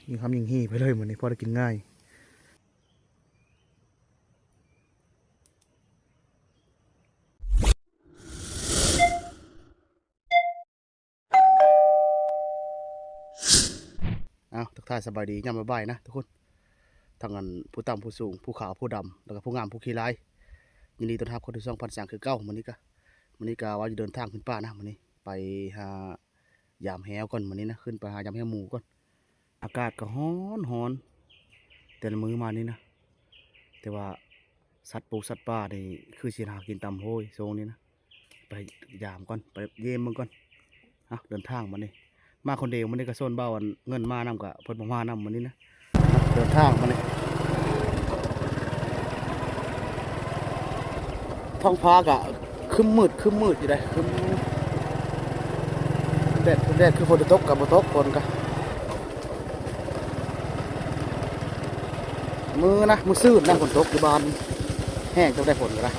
ຍິງຄຳຍິງຮີໄປເລີຍມື້ນີ້ ພໍໄດ້ກິນງ່າຍ. ເອົາ ທັກທາຍສະບາຍດີຍາມບ່າຍໆນະທຸກຄົນ ທັງອັນຜູ້ຕ່ຳຜູ້ສູງ ຜູ້ຂາວຜູ້ດຳ ແລ້ວກໍຜູ້ງາມຜູ້ຂີ້ຮ້າຍ ຍິນດີຕ້ອນຮັບເຂົ້າສູ່ຊ່ອງພັນສາງຄືເກົ່າ. ມື້ນີ້ກະ ມື້ນີ້ກະວ່າຈະເດີນທາງຂຶ້ນປ່ານະ ມື້ນີ້ໄປຫາ ຢາມແຮ້ວກ່ອນມື້ນີ້ນະ ຂຶ້ນໄປຫາຢາມແຮ້ວໝູກ່ອນ. ອາກາດກໍຮ້ອນໆ ແຕ່ລະມື້ມານີ້ນະ ແຕ່ວ່າສັດປົງສັດປ່ານີ້ຄືຊິຫາກິນຕາມໂຫ້ຍຊ່ວງນີ້ນະ. ໄປຢາມກ່ອນ ໄປຢ້ຽມເບິ່ງກ່ອນ. ເອົາ ເດີນທາງມານີ້ ມາຄົນດຽວ ມື້ນີ້ກໍຊວນບ່າວອັນເງິນມານຳ ກະເພິ່ນບໍ່ມານຳມື້ນີ້ນະ. ເດີນທາງມານີ້ ທ້ອງຟ້າກະຄຶ້ມມືດ ຄຶ້ມມືດຢູ່ເດ້ ຄຶ້ມ ແດດ ແດດຄືຝົນຊິຕົກກະບໍ່ຕົກ ຝົນກະ ມື້ນະ ມື້ຊືນນະ ຝົນຕົກຢູ່ບ້ານ ແຮງຈັກໄດ້ ຝົນກໍໄດ້.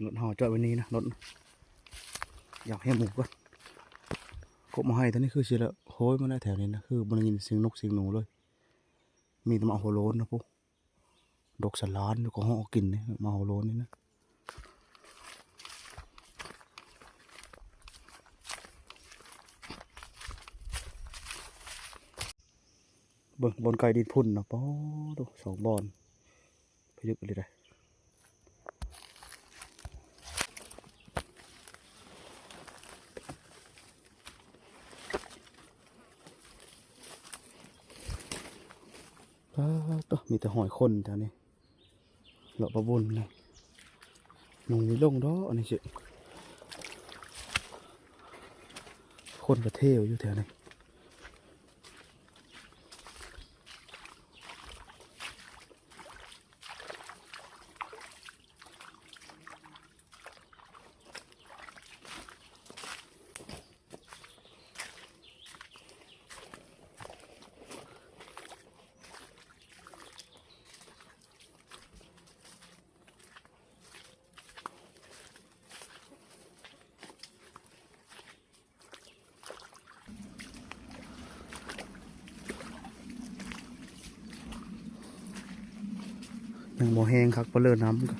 ລົດເຮົາຈອດໄວ້ນີ້ນະ ລົດ ຢາມແຮ້ວໝູກ່ອນ. ກົກໝາກໄຮຕອນນີ້ຄືຊິລະໂຮຍມາແລ້ວແຖວນີ້ນະ ຄືບໍ່ໄດ້ຍິນສຽງນົກສຽງໜູເລີຍ ມີແຕ່ໝາກຫົວໂລ້ນນະພຸ້ນ. ດົກສະຫຼານຢູ່ ກໍເຮົາເອົາກິນນີ້ ໝາກຫົວໂລ້ນນີ້ນະ. ເບິ່ງບ່ອນໄກ່ດິນພຸ້ນນະ ປ້ອໂທ້ ສອງບ່ອນ ພະຍຶກອີ່ຫຼີໃດ. ປາດໂທ້ ມີແຕ່ຮອຍຄົນແຖວນີ້ ເລາະປະບຸນນະ ໜູນີ້ລົງດອກ ອັນນີ້ຊິ ຄົນກະເທວຢູ່ແຖວນີ້. ຍັງບໍ່ແຫ້ງຄັກປານເລີ ນ້ຳກະ.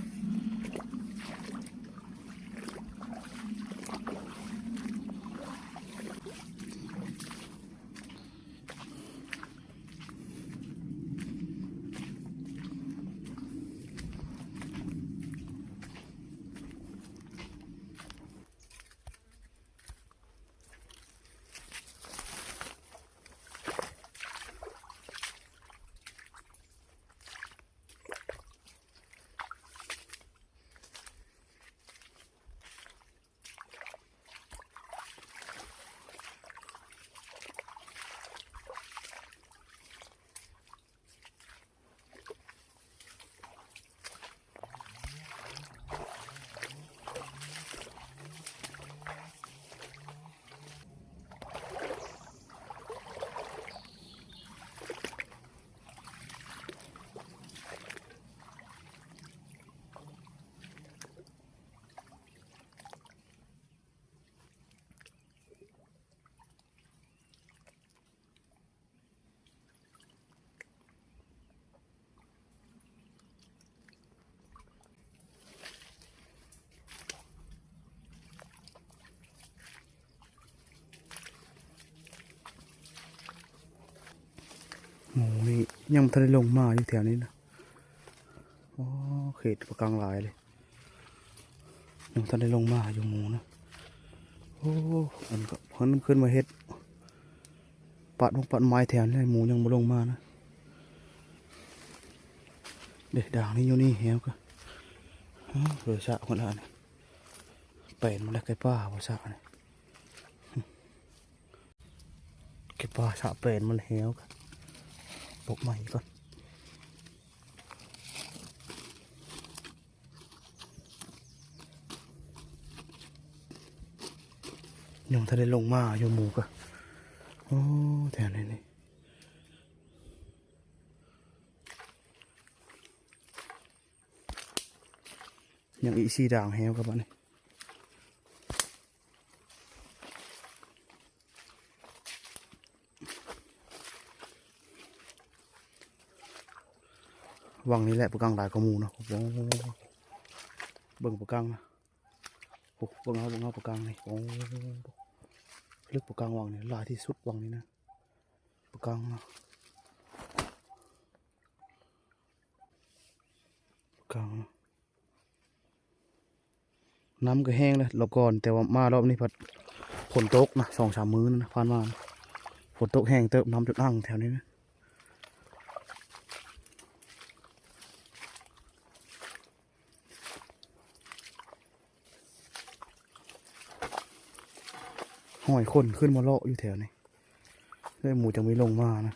ໝູນີ້ຍັງບໍ່ທັນໄດ້ລົງມາຢູ່ແຖວນີ້ນະ. ອໍ ເຂດປະກັງຫຼາຍເລີຍ ຍັງບໍ່ທັນໄດ້ລົງມາຢູ່ໝູນະ. ໂອ້ ອັນນີ້ກໍເພິ່ນຂຶ້ນມາເຮັດ ປາດມົງປາດໄມ້ແຖວນີ້ ໝູຍັງບໍ່ລົງມານະ. ເດ້ ດາງນີ້ຢູ່ນີ້ ແຮ້ວກໍ ເອີ ໂດຍສະຄົນລະອັນ ແປນມັນແລ້ວ ໄກ່ປ່າບໍ່ຊະນີ້ ໄກ່ປ່າຊະແປນມັນແລ້ວ ປົກໃໝ່ກ່ອນ. ຍັງບໍ່ທັນໄດ້ລົງມາຢູ່ ໝູກະ ໂອ້ ແຖວນີ້ນີ້ ຍັງອີກສີ່ດ່າງແຮວກັບອັນນີ້. ວັງນີ້ແຫຼະປາກັງຫຼາຍກວ່າໝູ່ເນາະ. ໂອ້ ເບິ່ງປາກັງນະ ໂອ້ ເບິ່ງເອົາ ເບິ່ງເອົາປາກັງນີ້. ໂອ້ ເລິກ ປາກັງວັງນີ້ຫຼາຍທີ່ສຸດ ວັງນີ້ນະ ປາກັງນະ ປາກັງນະ. ນ້ຳກໍແຫ້ງແລ້ວລອບກ່ອນ ແຕ່ວ່າມາລອບນີ້ພັດຝົນຕົກນະ ສອງສາມມື້ນັ້ນນະ ຜ່ານມາ ຝົນຕົກແຮງເຕີບ ນ້ຳຈົນອັ່ງແຖວນີ້ນະ. ຮອຍຄົນຂຶ້ນມາເລາະຢູ່ແຖວນີ້ ແລ້ວໝູຈັ່ງມີລົງມານະ.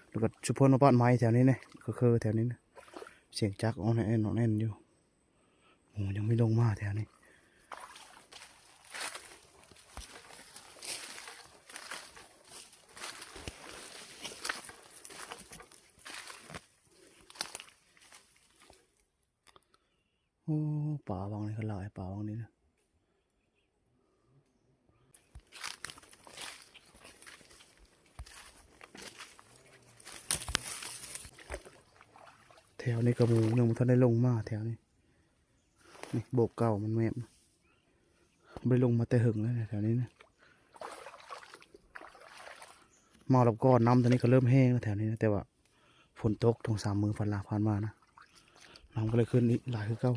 ແລ້ວກໍຊຸມເພິ່ນມາປາດໄມ້ແຖວນີ້ນະ ຄືໆ ແຖວນີ້ນະ ສຽງຈັກອອນແອນ ອອນແອນຢູ່. ໝູຍັງມີລົງມາແຖວນີ້. ໂອ້ ປາວັງນີ້ກໍຫຼາຍ ປາວັງນີ້ນະ. ແຖວນີ້ກໍໝູຍັງບໍ່ທັນໄດ້ລົງມາແຖວນີ້. ນີ້ໂບກເກົ່າມັນແມບ ບໍ່ໄດ້ລົງມາແຕ່ເຫິງແລ້ວແຖວນີ້ນະ. ມາລອບກ່ອນນ້ຳຕອນນີ້ກໍເລີ່ມແຫ້ງແລ້ວແຖວນີ້ນະ ແຕ່ວ່າຝົນຕົກສອງສາມມື້ຜ່ານລະ ຜ່ານມານະ ນ້ຳກໍເລີຍຂຶ້ນອີກຫຼາຍຄືເກົ່າ.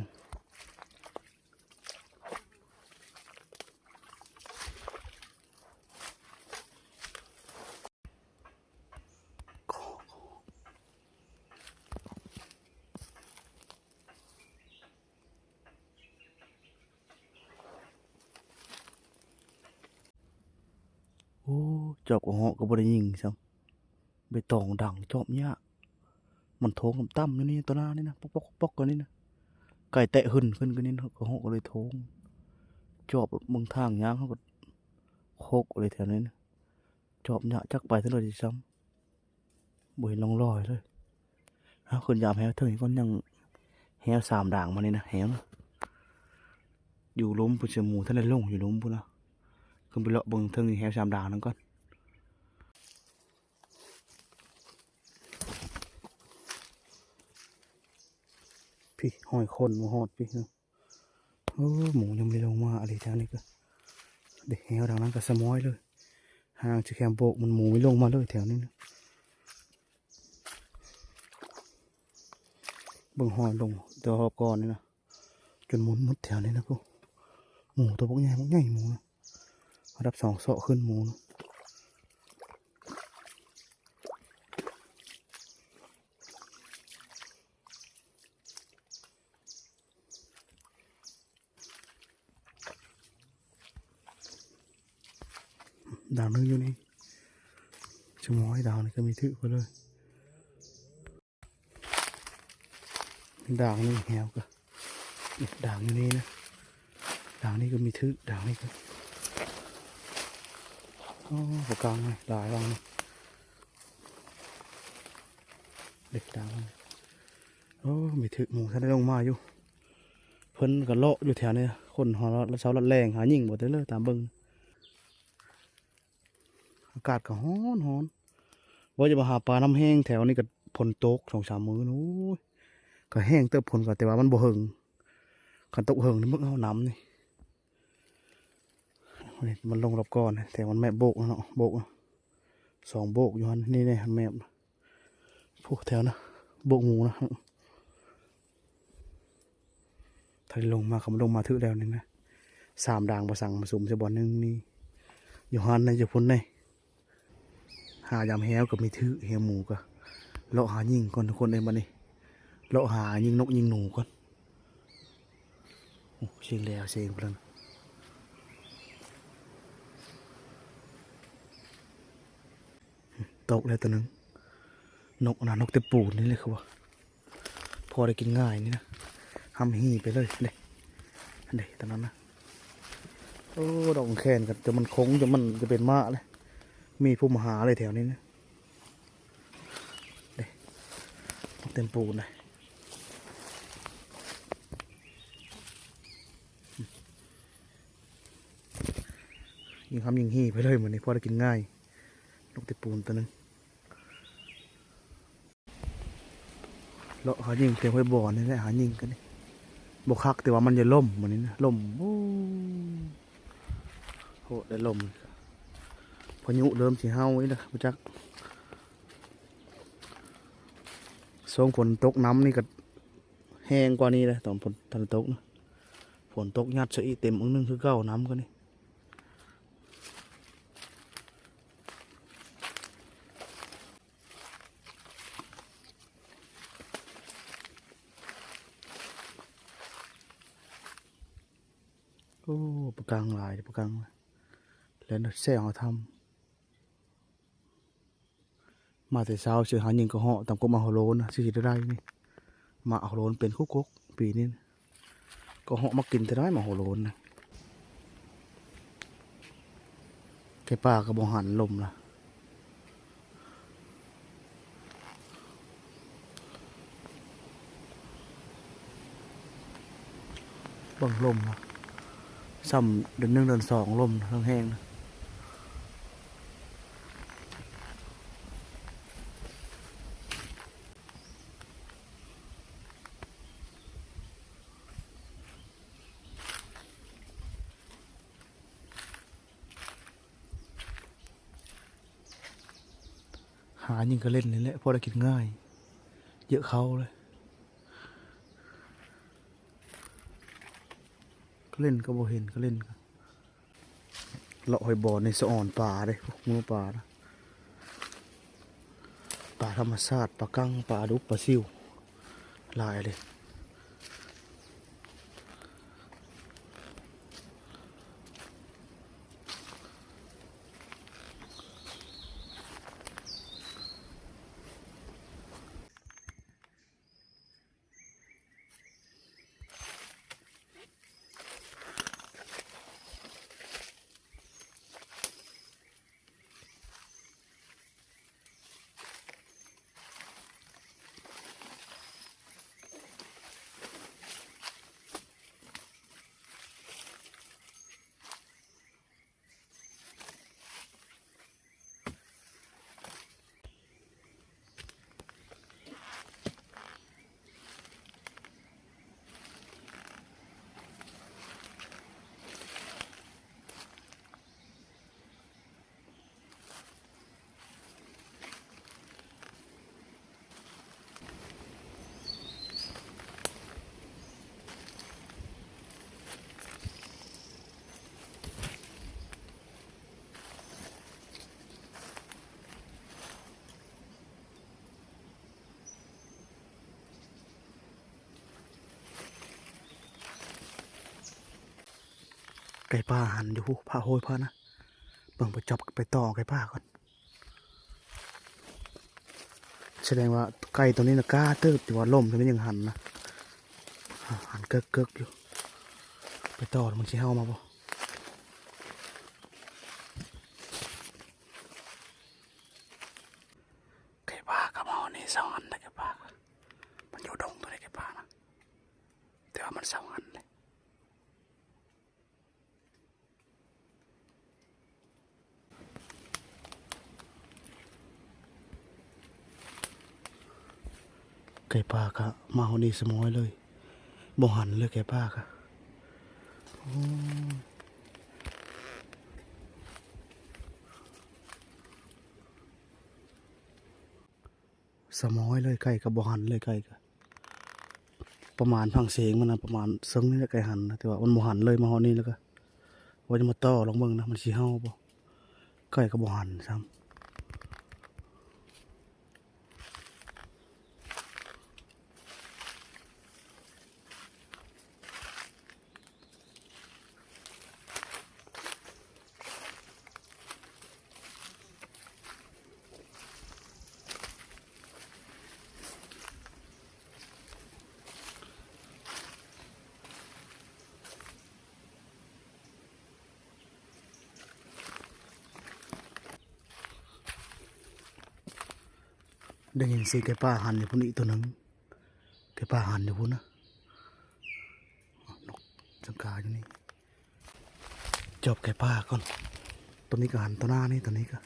ໂອ້ ຈອບກະເຫາະກໍບໍ່ໄດ້ຍິງຊ້ຳ ໃບຕອງດັງຈອບຍາກ. ມັນໂທງຕ່ຳໆຢູ່ນີ້ ຕໍ່ໜ້ານີ້ນະ ປອກໆໆ ຢູ່ນີ້ນະ ໄກ່ແຕະຫຶ້ນຂຶ້ນກໍນີ້ນະ ກະເຫາະກໍເລີຍໂທງ. ຈອບເບິ່ງທາງຍ່າງເຮົາກໍໂຄກເລີຍແຖວນີ້ນະ. ຈອບຍາກ ຈັກໄປທາງໃດຊິຊ້ຳ ບໍ່ເຫັນຮ່ອງລອຍເລີຍ. ເຮົາຂຶ້ນຢາມແຮວເທິງນີ້ກ່ອນ ຍັງແຮວສາມດ່າງມານີ້ນະ ແຮວນະ ຢູ່ລຸ່ມພຸ້ນ ເສຍໝູທັນໄດ້ລົງຢູ່ລຸ່ມພຸ້ນນະ. ຂຶ້ນໄປເລາະເບິ່ງເທິງແຮວສາມດ່າງນັ້ນກ່ອນ. ພີ້ ຮອຍຄົນບໍ່ຮອດພີ້. ໂອ້ ໝູຍັງບໍ່ໄດ້ລົງມາອີ່ຫຼີ ທາງນີ້ກໍ ເດ້ ແຮວທາງນັ້ນກໍສະໝອຍເລີຍ. ຫາງຊິແຄມໂບກ ມັນໝູບໍ່ລົງມາເລີຍແຖວນີ້ນະ. ເບິ່ງຮອຍລົງແຕ່ຮອບກ່ອນນີ້ນະ ຈົນໝຸນໝົດແຖວນີ້ນະພຸ້ນ. ໝູຕົວບັກໃຫຍ່ ບັກໃຫຍ່ໝູນະ ລະດັບສອງເຊາະຂຶ້ນໝູນະ. ດ່າງໜຶ່ງຢູ່ນີ້ ສະໝອຍດ່າງນີ້ກໍມີຖືກໄປເລີຍ. ດ່າງໜຶ່ງແຮວກໍ ດ່າງຢູ່ນີ້ນະ ດ່າງນີ້ກໍມີຖືກ ດ່າງນີ້ກໍ ໂອ້ ປາກາງຫຼາຍຫວ່າງນີ້ ເດັກດ່າງ ໂອ້ ມີຖືກໝູ ທັນໄດ້ລົງມາຢູ່. ເພິ່ນກໍເລາະຢູ່ແຖວນີ້ ຄົນເຮົາລະເຊົ້າລະແລງຫາຍິງບໍ່ໄດ້ເລີຍ ຕາມເບິ່ງ. ອາກາດກໍຮ້ອນໆ ວ່າຈະມາຫາປານ້ຳແຫ້ງແຖວນີ້ກໍຝົນຕົກສອງສາມມື້ນີ້ ໂອ້ຍ ກໍແຫ້ງເຕີບ ຝົນກໍ ແຕ່ວ່າມັນບໍ່ເຫິງ ຄັນຕົກເຫິງນີ້ ເບິ່ງເອົານ້ຳນີ້ ນີ້ມັນລົງລອບກ່ອນ ແຖວມັນແມບໂບກເນາະ ໂບກ ສອງໂບກຢູ່ຫັ້ນ ນີ້ແນ່ແມບ ໂອ້ ແຖວນະ ໂບກໝູນະ. ຖ້າໄດ້ລົງມາ ຄຳລົງມາຖືກແລ້ວນີ້ນະ ສາມດ່າງບໍ່ສັງມາສຸມໃສ່ບ່ອນໜຶ່ງນີ້ ຢູ່ຫັ້ນໃນ ຢູ່ພຸ້ນໃນ ຫາຢາມແຮວກໍມີຖືກ ແຮວໝູກໍ ເລາະຫາຍິງກ່ອນທຸກຄົນເອີຍ ບັດນີ້ ເລາະຫາຍິງນົກຍິງໜູກ່ອນ. ໂອ້ ເສຍງແລ້ວ ເສງພຸ້ນລະ ຕົກແລ້ວຕົວໜຶ່ງ ນົກນະ ນົກເຕັບປູນນີ້ແຫຼະ ຄືວ່າພໍໄດ້ກິນງ່າຍນີ້ນະ ຮ່ຳຮີ່ໄປເລີຍເດ້ ອັນເດ້ຕົວນັ້ນນະ. ໂອ້ ດອກແຄນກັນ ຈະມັນຄົງ ຈະມັນຈະເປັນມ້າເລີຍ ມີຜູ້ມາຫາເລີຍແຖວນີ້ນະ ເດ້ ນົກເຕັບປູນນະ. ຍິງຮ່ຳຍິງຮີ່ໄປເລີຍ ມື້ນີ້ພໍໄດ້ກິນງ່າຍ ນົກເຕັບປູນຕົວໜຶ່ງ. ເລາະຫາຍິງແຖວຫ້ວຍບອນນີ້ແຫຼະ ຫາຍິງກັນນີ້ ບໍ່ຄັກ ແຕ່ວ່າມັນຢ່າລົ້ມມື້ນີ້ນະ ລົ້ມ ໂອ້ ໂຫ ໄດ້ລົມ ພາຍຸເລີ່ມຊິເຫົ່າອີກແລ້ວ ບໍ່ຈັກ ຊ່ວງຝົນຕົກນຳນີ້ກໍແຮງກວ່ານີ້ເດ້ ຕອນຝົນທັນຕົກນະ ຝົນຕົກຍັດໃສ່ອີກເຕັມອັນໜຶ່ງຄືເກົ່າ ນຳກໍນີ້. ໂອ້ ປາກັງຫຼາຍ ປາກັງ ແລ່ນແຊງເອົາຖ້ຳ. ມາແຕ່ເຊົ້າ ຊິຫາຍິງກະເຫາະຕາມກົກໝາກຫົວໂລ້ນນະ ຊິເຮັດແນວໃດນີ້ ໝາກຫົວໂລ້ນເປັນຄຸກໆ ປີນີ້ ກະເຫາະມາກິນແຕ່ໃດ ໝາກຫົວໂລ້ນນະ. ໄກ່ປ່າກໍບໍ່ຫັນລົມລະ ເບິ່ງລົມນະ ສ່ຳເດືອນໜຶ່ງເດືອນສອງ ລົມນະ ແຮງໆນະ. ຫາຍິງກະເຫຼັ້ນນີ້ແຫຼະ ພໍໄດ້ກິນງ່າຍ ເຍາະເຂົ້າເລີຍ ກະເຫຼັ້ນກໍບໍ່ເຫັນ ກະເຫຼັ້ນກໍ ເລາະຫ້ວຍບອນນີ້ສະອອນປາເດ້ ໝູ່ປານະ ປາທຳມະຊາດ ປາກັງ ປາດຸກ ປາຊິວ ຫຼາຍເດ້. ໄກ່ປ່າຫັນຢູ່ພຸ້ນ ພະໂຫຍພະນະ ເບິ່ງໄປຈັບໄປຕໍ່ໄກ່ປ່າກ່ອນ. ສະແດງວ່າໄກ່ໂຕນີ້ນະກ້າເຕີບ ແຕ່ວ່າລົມ ແຕ່ມັນຍັງຫັນນະ ຫັນເກີກໆຢູ່ ໄປຕໍ່ມັນຊິເຫົ່າມາບໍ່. ໄກ່ປ່າກໍມາຮອດນີ້ສອງອັນນະ ໄກ່ປ່າ ມັນຢູ່ດົງຕົວນີ້ໄກ່ປ່ານະ ແຕ່ວ່າມັນສອງອັນເດ້. ໄກ່ປ່າກະມາຮອດນີ້ສະໝອຍເລີຍ ບໍ່ຫັນເລີຍໄກ່ປ່າກະ ໂອ້ ສະໝອຍເລີຍ ໄກ່ກໍບໍ່ຫັນເລີຍ ໄກ່ກໍປະມານຟັງສຽງມັນນະ ປະມານເຊິ່ງນີ້ແຫຼະໄກ່ຫັນນະ ແຕ່ວ່າມັນບໍ່ຫັນເລີຍ ມາຮອດນີ້ແລ້ວກໍວ່າຈະມາຕໍ່ລອງເບິ່ງນະ ມັນຊິເຫົ່າບໍ່ ໄກ່ກໍບໍ່ຫັນຊ້ຳ. ໄ ໄດ້ຍິນສຽງໄກ່ປ່າຫັນຢູ່ພຸ້ນອີກໂຕໜຶ່ງ. ໄກ່ປ່າຫັນຢູ່ພຸ້ນນະ. ນົກສັງກາຢູ່ນີ້. ຈອບໄກ່ປ່າກ່ອນ. ໂຕນີ້ກໍຫັນຕໍ່ໜ້ານີ້ ໂຕນີ້ກໍ.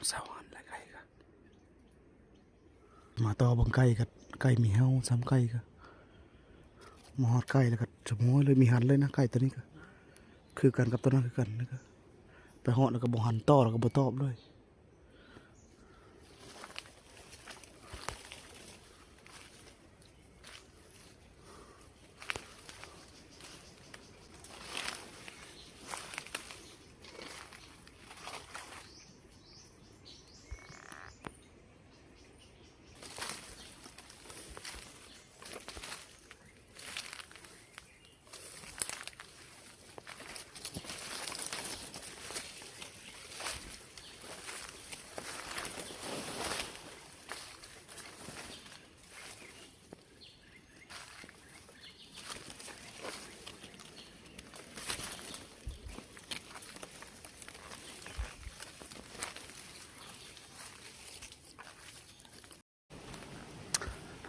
ເຊົາຫັນແລ້ວໄກ່ກະ ມາຕໍ່ເບິ່ງໄກ່ກະ ໄກ່ມີເຫົ່າຊ້ຳ ໄກ່ກະ ມາຮອດໄກ່ແລ້ວກະ ສະໂມຍເລີຍ ມີຫັນເລີຍນະ ໄກ່ໂຕນີ້ກະ ຄືກັນກັບໂຕນັ້ນຄືກັນ ແລ້ວກະ ໄປຮອດແລ້ວກະບໍ່ຫັນ ຕໍ່ແລ້ວກະບໍ່ຕອບເລີຍ.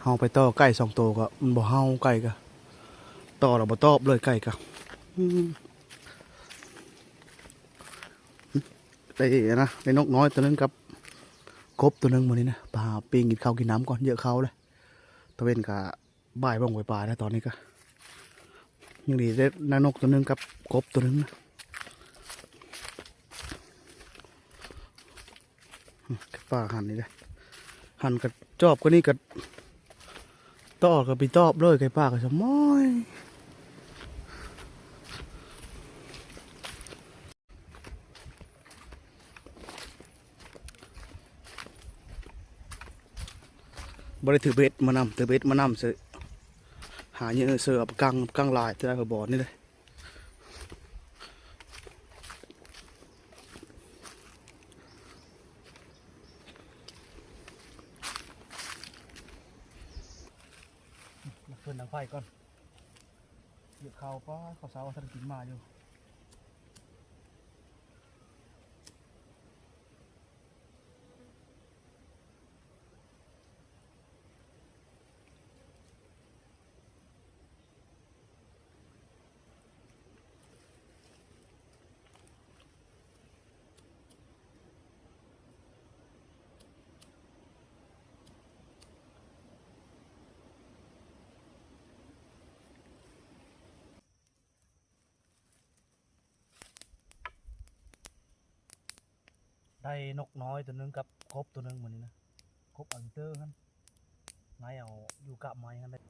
ເຮົາໄປຕໍ່ໄກ່ສອງໂຕກໍມັນບໍ່ເຫົ່າ ໄກ່ກໍຕໍ່ແລ້ວບໍ່ຕອບເລີຍ ໄກ່ກໍ ອືມ ໄດ້ນະ ໄດ້ນົກນ້ອຍໂຕໜຶ່ງກັບກົບໂຕໜຶ່ງມື້ນີ້ນະ ໄປຫາປີ້ງກິນເຂົ້າກິນນ້ຳກ່ອນ ເຍາະເຂົ້າແລ້ວ ຕາເວັນກໍ ບ່າຍໂມງປາຍໆແລ້ວຕອນນີ້ກະ ຍັງດີໄດ້ນານົກໂຕໜຶ່ງກັບກົບໂຕໜຶ່ງນະ ໄກ່ປ່າຫັນນີ້ເດ້ ຫັນກະຈອບກະນີ້ກະ ຕໍ່ກະໄປຕອບເລີຍ ໄກ່ປ່າກະສະມອຍ. ບໍ່ໄດ້ຖືເບັດມານຳ ຖືເບັດມານຳເສີ ຫາເຫຍື່ອເສີ ເອົາປາກັງ ປາກັງຫຼາຍ ແຕ່ລະບ່ອນນີ້ເດ້ ເພິ່ນດັງໄຟກ່ອນ ເຫຍື່ອເຂົ້າ ປ້າ ເຂົ້າເຊົ້າ ວ່າທັນກິນໝາຢູ່. ໄດ້ນົກນ້ອຍໂຕໜຶ່ງກັບກົບໂຕໜຶ່ງມື້ນີ້ນະ ກົບອາລິເຕີຫັ້ນ ໄງເອົາຢູ່ກາບໄມ້ຫັ້ນໄດ້. ໄ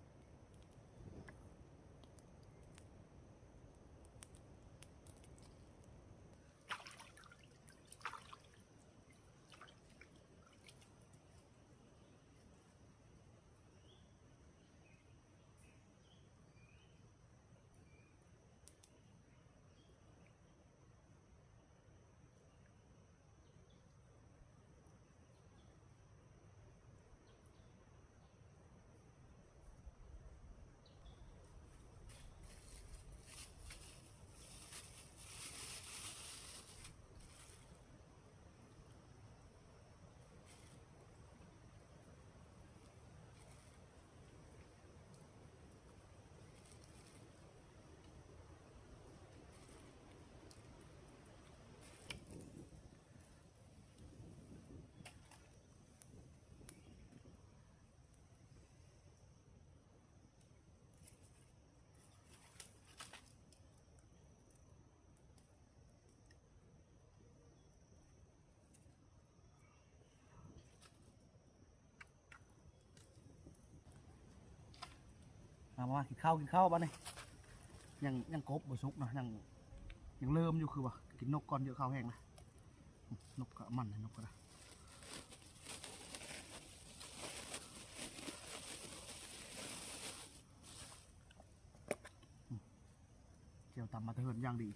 ເອົາມາກິນເຂົ້າ ກິນເຂົ້າບາດນີ້. ຍັງ ຍັງກົບບໍ່ສຸກເນາະ ຍັງ ຍັງເລີ່ມຢູ່ຄືວ່າ. ກິນນົກກ່ອນ ເຍອະເຂົ້າແຮງນະ. ນົກກໍມັນ ນົກກໍໄດ້. ແຈ່ວຕຳມາແຕ່ເຮືອນຢ່າງດີ.